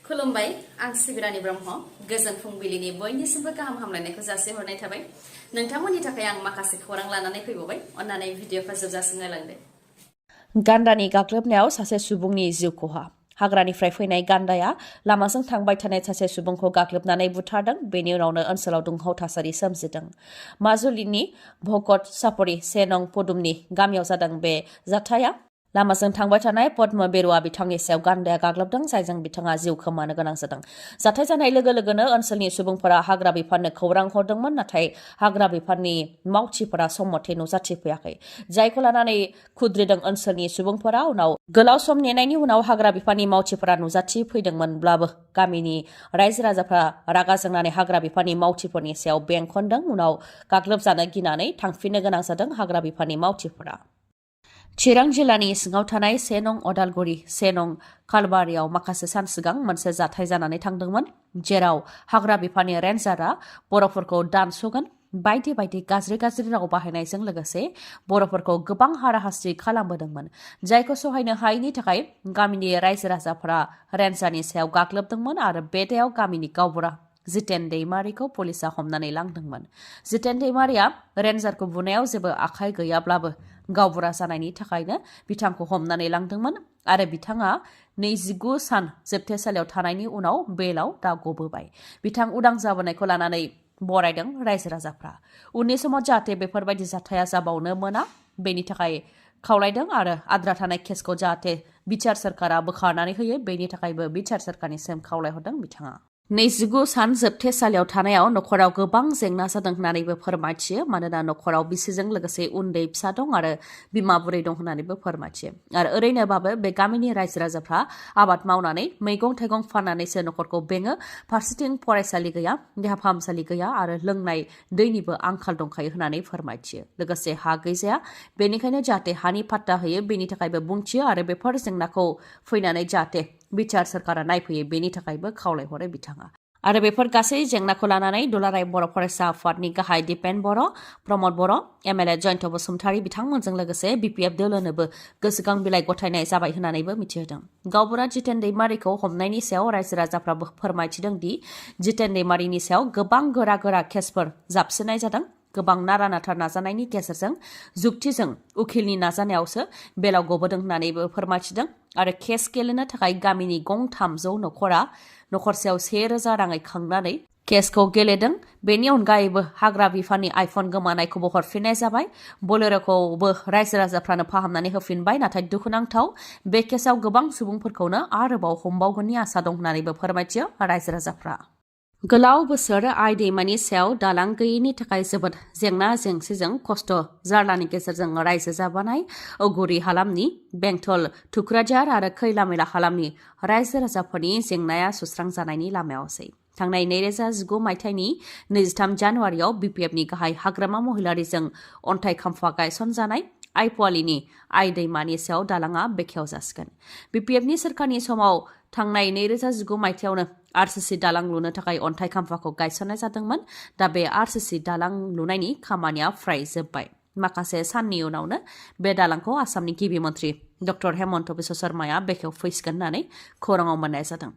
खुलुमबाय आं सिबिरानि ब्रह्म गोजोन फुंबिलिनि बयनिसिमबो गाहाम हामलायनायखौ जासिहरनाय थाबाय नोंथांमोननि थाखाय आं माखासे खौरां लानानै फैबावबाय अन्नानै भिडिअखौ जोबजासिम नायलांदो। गान्दानि गाग्लोबनायाव सासे सुबुंनि जिउ खहा हाग्रानिफ्राय फैनाय गान्दाया लामाजों थांबाय थानाय सासे सुबुंखौ गाग्लोबनानै बुथारदों। बेनि उनावनो ओनसोलाव दुंहाव थासारि सोमजिदों। माजुलिनि भगत सापरि 1 नं पदुमनि गामियाव जादों बे जाथाया। लामाजों थांबाय थानाय पद्म बेरुआ बिथांनि सायाव गान्दाया गाग्लोबदों, जायजों बिथाङा जिउ खोमानो गोनां जादों। जाथाय जानाय लोगो लोगोनो ओनसोलनि सुबुंफोरा हाग्रा बिफाननो खौरां हरदोंमोन, नाथाय हाग्रा बिफाननि मावथिफोरा सम मथे नुजाथिफैयाखै, जायखौ लानानै खुद्रिदों ओनसोलनि सुबुंफोरा। उनाव गोलाव सम नेनायनि उनाव हाग्रा बिफाननि मावथिफोरा नुजाथिफैदोंमोनब्लाबो गामिनि रायजो राजाफ्रा रागा जोंनानै हाग्रा बिफाननि मावथिफोरनि सायाव बेंखनदों। उनाव गाग्लोबजानो गिनानै थांफिननो गोनां जादों हाग्रा बिफाननि मावथिफोरा। चिरां जिल्लानि सिङाव थानाय 1 नं अदालगुरि 1 नं खालबारियाव माखासे सान सिगां मोनसे जाथाय जानानै थांदोंमोन, जेराव हाग्रा बिफाननि रेन्जारआ बर'फोरखौ दानस'गोन बायदि बायदि गाज्रि राव बाहायनायजों लोगोसे बर'फोरखौ गोबां हाराहास्ति खालामबोदोंमोन, जायखौ सहायनो हायैनि थाखाय गामिनि रायजो राजाफोरा रेन्जारनि सायाव गाग्लोबदोंमोन आरो बे दायाव गामिनि गावबुरा जितेन दैमारिखौ पुलिसा हमनानै लांदोंमोन। जितेन दैमारिया रेन्जारखौ बुनायाव जेबो आखाइ गैयाब्लाबो गावबुरा जानायनि थाखायनो बिथांखौ हमनानै लांदोंमोन आरो बिथाङा 29 सान जोबथेसालियाव थानायनि उनाव बेलाव दा गबोबाय। बिथां उदां जाबोनायखौ लानानै बरायदों रायजो राजाफ्रा। उननि समाव जाहाथे बेफोरबायदि जाथाया जाबावनो मोना बेनि थाखाय खावलायदों आरो आद्रा थानाय केसखौ जाहाथे बिटिआर सोरखारा बोखारनानै होयो बेनि थाखायबो बिटिआर सोरखारनिसिम खावलायहरदों बिथाङा। 29 सान जोबथेसालियाव थानायाव नखराव गोबां जेंना जादों होननानैबो फोरमायथियो, मानोना नखराव बिसिजों लोगोसे उन्दै फिसा दं आरो बिमा बुरै दं होननानैबो फोरमायथियो। आरो ओरैनोबाबो बे गामिनि रायजो राजाफ्रा आबाद मावनानै मैगं थाइगं फाननानैसो नखरखौ बेङो। फारसेथिं फरायसालि गैया, देहा फाहामसालि गैया आरो लोंनाय दैनिबो आंखाल दंखायो होननानै फोरमायथियो। लोगोसे हा गैजाया, बेनिखायनो जाहाथे हानि पाट्टा होयो बेनि थाखायबो बुंथियो आरो बेफोर जेंनाखौ फैनानै जाहाथे बिटिआर सोरखारा नायफैयो बेनि थाखायबो खावलायहरो बिथाङा। आरो बेफोर गासै जेंनाखौ लानानै दुलाराय बर' फरायसा आफादनि गाहाय दिपेन बर', प्रमद बर', एमएलए जयन्त बसुमतारी बिथांमोनजों लोगोसे बिपिएफ दोलोनोबो गोसोखां बिलाइ गथायनाय जाबाय होननानैबो मिथिहोदों। गावबुरा जितेन दैमारिखौ हमनायनि सायाव रायजो राजाफ्राबो फोरमायथिदों दि जितेन दैमारिनि सायाव गोबां गोरा केसफोर जाबसिननाय जादों। गोबां नारा नाथा नाजानायनि गेजेरजों जुक्तिजों उखिलनि नाजानायावसो बेलाव गबोदों होननानैबो फोरमायथिदों। आरो केस गेलेनो थाखाय गामिनि गं 300 नखरा नखरसेयाव 1000 राङै खांनानै केसखौ गेलेदों। बेनि अनगायैबो हाग्रा बिफाननि आइफन गोमानायखौबो हरफिननाय जाबाय। बोलेर'खौबो रायजो राजाफ्रानो फाहामनानै होफिनबाय, नाथाय दुखुनांथाव बे केसआव गोबां सुबुंफोरखौनो आरोबाव हमबावगोननि आसा दं होननानैबो फोरमायथियो रायजो राजाफ्रा। गोलाव बोसोर आइ दैमानि सायाव दालां गैयैनि थाखाय जोबोद जेंना जेंसिजों खस्थ' जारलानि गेजेरजों रायजो जाबोनाय औगुरि हालामनि बेंटल थुक्राझार आरो खैलामैला हालामनि रायजो राजाफोरनि जेंनाया सुस्रांजानायनि लामायावसै। थांनाय 2019 मायथाइनि 23 जानुवारियाव बिपिएफनि गाहाय हाग्रामा महिलारिजों अन्थाइ खाम्फा गायसनजानाय आइपुवालिनि आइ दैमानि सायाव दालाङा बेखेव जासिगोन। बिपिएफनि सोरखारनि समाव थांनाय 2019 मायथाइयावनो आरसीसी दालां लुनो थाखाय अन्थाइ खाम्फाखौ गायसननाय जादोंमोन। दा बे आरसीसी दालां लुनायनि खामानिया फ्राय जोब्बाय। माखासे साननि उनावनो बे दालांखौ आसामनि गिबि मन्त्रि डक्टर हेमन्त बिश्व शर्माया बेखेवफैसिगोन होननानै खौराङाव मोननाय जादों।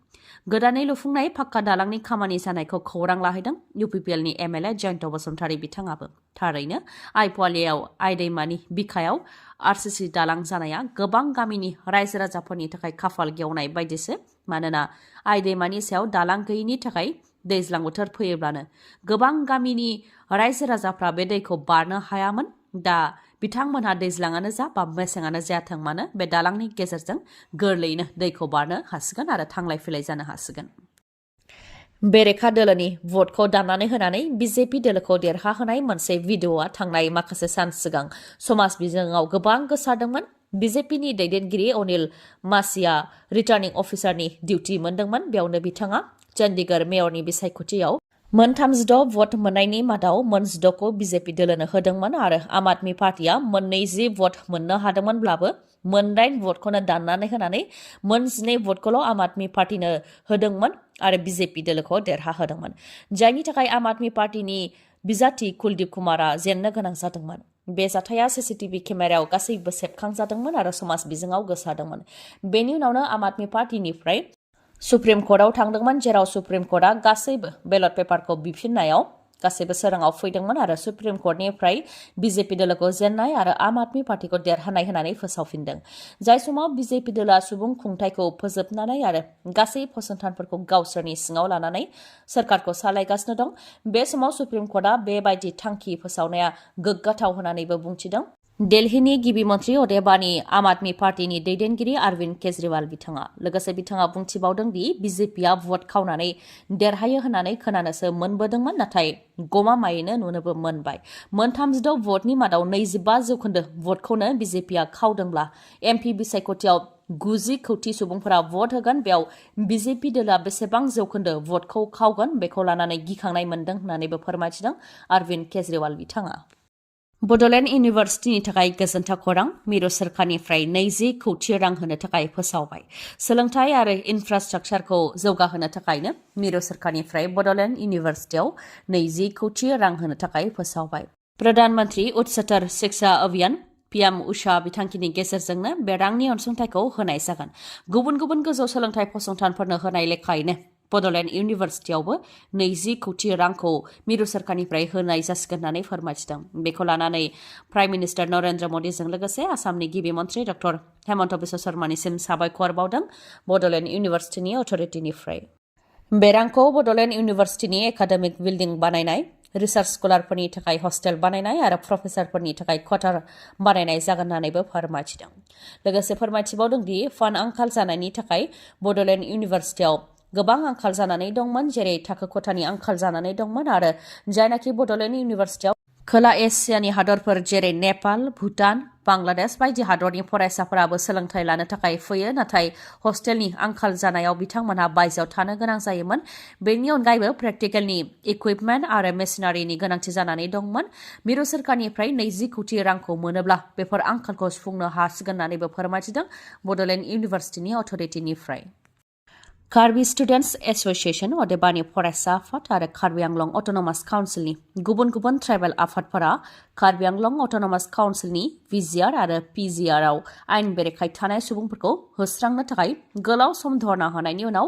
गोदानै लुफुंनाय पाक्का दालांनि खामानि जानायखौ खौरां लाहैदों इउपिपिएलनि एमएलए जयन्त बसुमतारी बिथाङाबो। थारैनो आइपुवालियाव आइ दैमानि बिखायाव आरसीसी दालां जानाया गोबां गामिनि रायजो राजाफोरनि थाखाय खाफाल गेवनाय बायदिसो, मानोना आइ दैमानि सायाव दालां गैयिनि थाखाय दैज्लां बोथोर फैयोब्लानो गोबां गामिनि रायजो राजाफ्रा बे दैखौ बारनो हायामोन। दा बिथांमोनहा दैज्लाङानो जा बा मेसेङानो जायाथों मानो बे दालांनि गेजेरजों गोरलैयैनो दैखौ बारनो हासिगोन आरो थांलाय फैलाय जानो हासिगोन। बेरेखा दोलोनि भटखौ दाननानै होनानै बिजेपि दोलोखौ देरहाहोनाय मोनसे भिडिअ'आ थांनाय माखासे सान सिगां समाज बिजोङाव गोबां गोसारदोंमोन। बिजेपिनि दैदेनगिरि अनिल मासिया रिटार्निं अफिसारनि डिउटि मोनदोंमोन। बेयावनो बिथाङा चन्डीगढ़ मेयरनि बिसायख'थियाव मोन 36 भट मोननायनि मादाव मोन 16खौ बिजेपि दोलोनो होदोंमोन आरो आम आदमी पार्टिया मोन 20 भट मोननो हादोंमोनब्लाबो मोन 9 भटखौनो दाननानै होनानै मोन 12 भटखौल' आम आदमी पार्टिनो होदोंमोन आरो बिजेपि दोलोखौ देरहाहोदोंमोन, जायनि थाखाय आम आदमी पार्टिनि बिजाथि कुलदीप कुमारआ जेननो गोनां जादोंमोन। बे जाथाया सीसीटीवी केमेरायाव गासैबो सेबखांजादोंमोन आरो समाज बिजोङाव गोसारदोंमोन। बेनि उनावनो आम आदमी पार्टिनिफ्राय सुप्रिम कर्टआव थांदोंमोन जेराव सुप्रिम कर्टआ गासैबो बेलट पेपारखौ बिफिननायाव गासैबो सोराङाव फैदोंमोन आरो सुप्रिम कर्टनिफ्राय बीजेपी दोलोखौ जेननाय आरो आम आदमी पार्टीखौ देरहानाय होनानै फोसावफिनदों। जाय समाव बीजेपी दोलोआ सुबुं खुंथायखौ फोजोबनानै आरो गासै फसंथानफोरखौ गावसोरनि सिङाव लानानै सोरखारखौ सालायगासिनो दं। बे समाव सुप्रिम कर्टआ बेबायदि थांखि फोसावनाया गोग्गाथाव होननानैबो बुंथिदों। दिल्लीनि गिबि मन्थ्रि अदेबानि आम आदमी पार्टीनि दैदेनगिरि अरविन्द केजरीवाल बिथाङा लोगोसे बिथाङा बुंथिबावदों दि बीजेपीआ भट खावनानै देरहायो होननानै खोनानोसो मोनबोदोंमोन नाथाय गमामायैनो नुनोबो मोनबाय। 36 भटनि मादाव 25% भटखौनो बीजेपीआ खावदोंब्ला एमपि बिसायख'थियाव 90 कौटि सुबुंफोरा भट होगोन। बेयाव बीजेपी दोलोआ बेसेबां जौखोन्दो भटखौ खावगोन बेखौ लानानै गिखांनाय मोनदों होननानैबो फोरमायथिदों अरविन्द केजरीवाल बिथाङा। बड'लेण्ड इउनिभार्सिटिनि थाखाय गोजोनथाव खौरां मिरु सोरखारनिफ्राय 20 कौटि रां होनो थाखाय फोसावबाय। सोलोंथाइ आरो इनफ्रास्ट्राक्चारखौ जौगाहोनो थाखायनो मिरु सोरखारनिफ्राय बड'लेण्ड इउनिभार्सिटियाव 20 कौटि रां होनो थाखाय फोसावबाय। प्रधान मन्त्रि उच्चतर शिक्षा अभियान पीएम उषा बिथांखिनि गेजेरजोंनो बे रांनि अनसुंथाइखौ होनाय जागोन। गुबुन गुबुन गोजौ सोलोंथाइ फसंथानफोरनो होनाय लेखायैनो बड'लेण्ड इउनिभार्सिटियावबो 20 कौटि रांखौ मिरु सोरखारनिफ्राय होनाय जासिगोन होननानै फोरमायथिदों। बेखौ लानानै प्राइम मिनिस्टार नरेन्द्र मदिजों लोगोसे आसामनि गिबि मन्थ्रि डक्टर हेमन्त बिश्व शर्मानिसिम साबायखर बावदों बड'लेण्ड इउनिभार्सिटिनि अथ'रिटिनिफ्राय। बे रांखौ बड'लेण्ड इउनिभार्सिटिनि एकाडेमिक बिल्डिं बानायनाय, रिसार्च स्कलारफोरनि थाखाय हस्टेल बानायनाय आरो प्रफेसारफोरनि थाखाय क्वार्टार बानायनाय जागोन होननानैबो फोरमायथिदों। लोगोसे फोरमायथिबावदों दि फान्ड आंखाल जानायनि थाखाय बड'लेण्ड इउनिभार्सिटियाव गोबां आंखाल जानानै दंमोन, जेरै थाखो खथानि आंखाल जानानै दंमोन आरो जायनाखि बड'लेण्ड इउनिभार्सिटियाव खोला एसियानि हादरफोर जेरै नेपाल, भुटान, बांलादेश बायदि हादरनि फरायसाफोराबो सोलोंथाइ लानो थाखाय फैयो, नाथाय हस्टेलनि आंखाल जानायाव बिथांमोनहा बायजोआव थानो गोनां जायोमोन। बेनि अनगायैबो प्रेक्टिकेलनि इकुइपमेन्ट आरो मेसिनारिनि गोनांथि जानानै दंमोन। मिरु सोरखारनिफ्राय 20 कौटि रांखौ मोनोब्ला बेफोर आंखालखौ सुफुंनो हासिगोन होननानैबो फोरमायथिदों बड'लेण्ड इउनिभार्सिटिनि अथ'रिटिनिफ्राय। कार्बि स्टुडेन्टस एस'सिएशन अदेबानि फरायसा आफाद आरो कार्बि आंलं अट'नमास काउन्सिलनि गुबुन गुबुन ट्राइबेल आफादफोरा कार्बि आंलं अट'नमास काउन्सिलनि भिजिआर आरो पिजिआरआव आयेन बेरेखायै थानाय सुबुंफोरखौ होस्रांनो थाखाय गोलाव सम धरना होनायनि उनाव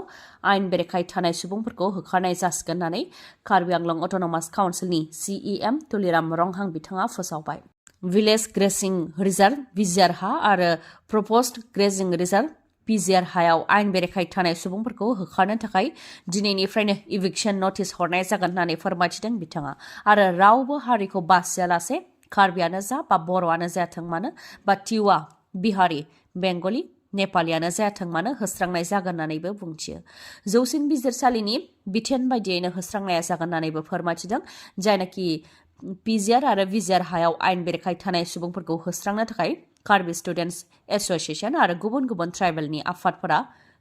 आयेन बेरेखायै थानाय सुबुंफोरखौ होखारनाय जासिगोन होननानै कार्बि आंलं अट'नमास काउन्सिलनि CEM तुलिराम रंहां बिथाङा फोसावबाय। भिलेज ग्रेजिं रिजार्भ भिजिआर हा आरो प्रप'ज्ड ग्रेजिं रिजार्भ पिजिआर हायाव आयेन बेरेखायै थानाय सुबुंफोरखौ होखारनो थाखाय दिनैनिफ्रायनो इभिक्सन नटिस हरनाय जागोन होननानै फोरमायथिदों बिथाङा। आरो रावबो हारिखौ बासियालासे कार्बियानो जा बा बर'आनो जायाथों मानो बा टिवा, बिहारि, बेंगलि, नेपालियानो जायाथों मानो होस्रांनाय जागोन होननानैबो बुंथियो। जौसिन बिजिरसालिनि बिथोन बायदियैनो होस्रांनाया जागोन होननानैबो फोरमायथिदों। जायनाखि पिजिआर आरो भिजिआर हायाव आयेन बेरेखायै थानाय सुबुंफोरखौ होस्रांनो थाखाय कार्बि स्टुडेन्टस एस'सिएशन आरो गुबुन गुबुन ट्राइबेलनि आफादफोरा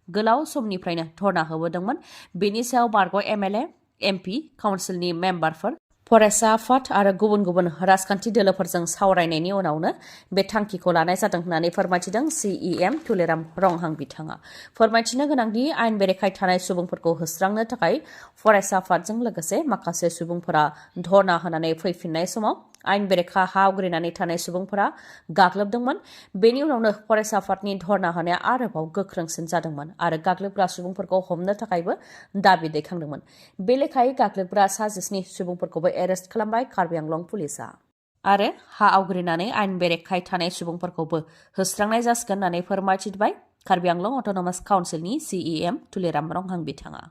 गोलाव समनिफ्रायनो धरना होबोदोंमोन। बेनि सायाव बारग' MLA, MP, काउन्सिलनि मेम्बारफोर, फरायसा आफाद आरो गुबुन गुबुन राजखान्थि दोलोफोरजों सावरायनायनि उनावनो बे थांखिखौ लानाय जादों होननानै फोरमायथिदों CEM तुलिराम रंहां बिथाङा। फोरमायथिनो गोनांदि आयेन बेरेखायै थानाय सुबुंफोरखौ होस्रांनो थाखाय फरायसा आफादजों लोगोसे माखासे सुबुंफोरा धरना होनानै फैफिननाय समाव आयेन बेरेखा हा आवग्रिनानै थानाय सुबुंफोरा गाग्लोबदोंमोन। बेनि उनावनो फरायसा आफादनि धरना होनाया आरोबाव गोख्रोंसिन जादोंमोन आरो गाग्लोबग्रा सुबुंफोरखौ हमनो थाखायबो दाबि दैखांदोंमोन। बे लेखायै गाग्लोबग्रा 26 सुबुंफोरखौबो एरेस्ट खालामबाय कार्बि आंलं पुलिसआ। आरो हा आवग्रिनानै आयेन बेरेखायै थानाय सुबुंफोरखौबो होस्रांनाय जासिगोन होननानै फोरमायथिबाय कार्बि आंलं अट'नमास काउन्सिलनि CEM तुलिराम रंहां बिथाङा।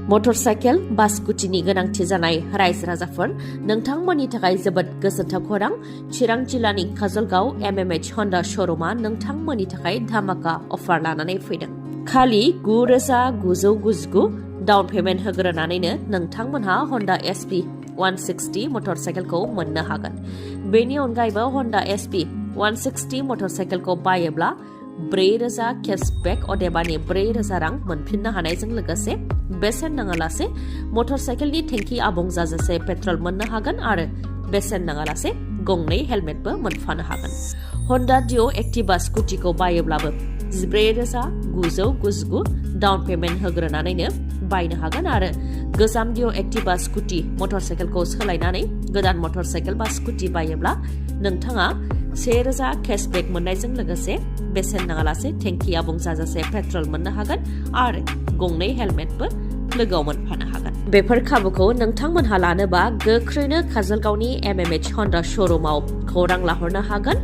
मटर साइकेल बास स्कुटिनि गोनांथि जानाय रायजो राजाफोर, नोंथांमोननि थाखाय जोबोद गोजोनथाव खौरां। चिरां जिल्लानि काजलगाव MMH हन्डा श'रुमा नोंथांमोननि थाखाय धामाका अफार लानानै फैदों। खालि 9,999 डाउन पेमेन्ट होग्रोनानैनो नोंथांमोनहा हन्डा SP 160 मटर साइकेलखौ मोननो हागोन। बेनि अनगायैबो हन्डा SP 160 मटर साइकेलखौ बायोब्ला 4,000 केशबेक अदेबानि 4,000 रां मोनफिननो हानायजों लोगोसे बेसेन नाङालासे मटर साइकेलनि टेंकि आबुं जाजासे पेट्रल मोननो हागोन आरो बेसेन नाङालासे गंनै हेलमेटबो मोनफानो हागोन। हन्डा डिअ एक्टिभा स्कुटिखौ बायोब्लाबो 14,999 डाउन पेमेन्ट होग्रोनानैनो बायनो हागोन आरो गोजाम डिअ एक्टिभा स्कुटि मटर साइकेलखौ सोलायनानै गोदान मटर साइकेल बा स्कुटि बायोब्ला नोंथाङा 1,000 केशबेक मोननायजों लोगोसे बेसेन नाङालासे टेंकि आबुं जाजासे पेट्रल मोननो हागोन आरो गंनै हेलमेटबो लोगोआव मोनफानो हागोन बेफोर खाबुखौ नोंथांमोनहा लानोबा गोख्रैनो काजलगावनि MMH Honda शोरूमाव खौरां लाहरनो हागोन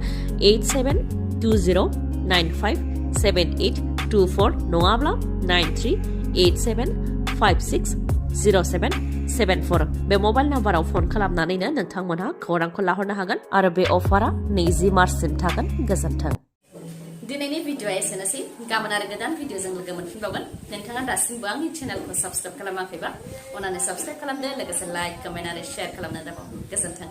8720957824 नङाब्ला 9387560774 बे मबाइल नाम्बाराव फन खालामनानैनो नोंथांमोनहा खौरांखौ लाहरनो हागोन आरो बे अफारा 20 मार्चसिम थागोन गोजोन्थों दिनैनि भिडिअआ एसेनोसै गाबोन आरो गोदान भिडिअजों लोगो मोनफिनबावगोन नोंथाङा दासिमबो आंनि चेनेलखौ साबस्क्राइब खालामाखैबा अन्नानै साबस्क्राइब खालामदो लोगोसे लाइक कमेन्ट आरो शेयार खालामनो दाबाव गोजोन्थों